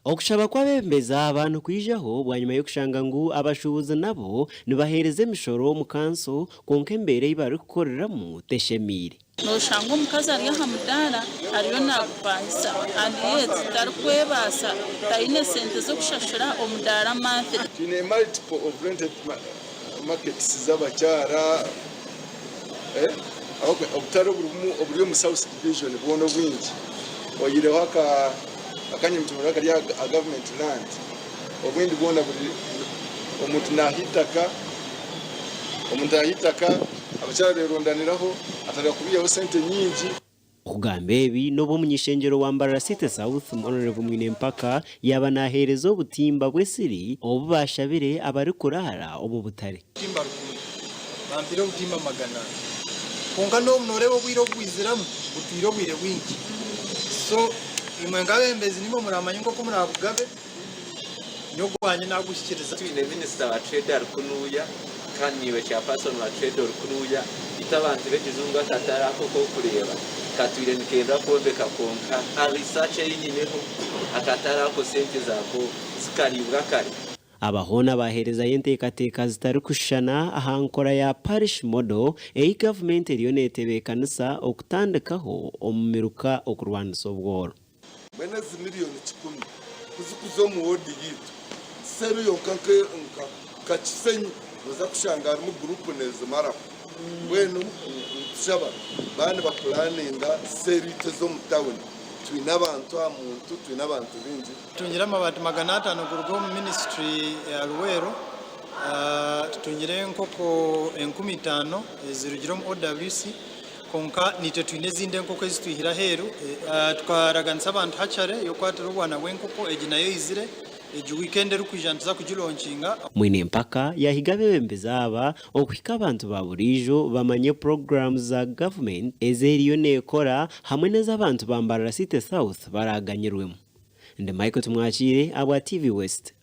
Okushaba kw'abeebembezi aba nikwijaho bwanyima y'okushanga ngu abashuubuzi nabo nibaheereza emishoro omu kanso kwonka embeera ei barikukoreramu teshemeire. Noshanga omukazi ari aha mudaara ariyo nagupangisa and yet tarikwebaasa, taine sente z'okushashura omudaara monthly. Twine multiple of rented markets z'abakyara, obutare oburi omu South Division bwona obwingi oyihireho aka Nyamutumira akari aha government land, obundi bwona buri omuntu naaha eitaka, omuntu aha eitaka abakyara beerundaniraho atandika kubiihaho sente nyingi. Okugamba ebi n'obu omuny'ishengyero wa Mbarara City South, Hon. Mwine Mpaka yaaba naheereza obutimba bw'esiri obu baashabire abarikuraara omu butare. Obutimba rukumi. Bampaire obutimba 400. Kwonka n'obu nooreeba obwire obu bwiziramu butwire obwire bwingi. So imwe nk'abeebembezi niimwe muraamanye nk'oku muraabugabe. Nyowe ogwangye naaguhikiiriza. Twine minisita wa trade ari kunuuya kandi naiwe chairperson wa trade ori kunuuya itwe abantu b'ekijungu akatare ako kokureeba katwire nikenda kwombeka kwonka aha research ei nyineho akatare ako sente zaako zikariibwa kare. Aba hoona baaheerezayo enteekateeka zitarikushushana aha nkora ya Parish Model ei gavumenti eriyo neetebeekanisa okutandikaho omu miruka okurwanisa obworo. Mbwenu ezi 1,000,000 ku zikuza omu woodi yaitu, seru yonka nka Kisenyi noza kushanga harimu guruupu neezimaraho. Mbwenu nitushaba baaba nibapulaninga seru itwe ez'omu tawuni, twine abantu aha muntu, twine abantu baingi. Tutungire amabaati 500 kuruga omu minisitule ya Luweero, tutungire enkoko 5000 ezirugire omu OWC. Kwonka naitwe twine ezindi enkoko ezi twihire aheeru. Tukaraganisa abantu hachare y'okwatira obwana bw'enkoko, egi nayo eizire. Egi wiikendi erikwija nituza kugilonkinga. Mwine Mpaka yaahiga abeebembezi aba okuhika abantu ba buriijo bamanye puroguraamu za gavumenti ezi eriyo neekora hamwe n'ez'abantu ba Mbarara City South baraaganyirwemu. Ndi Michael Tumwakiire ahabwa TV West.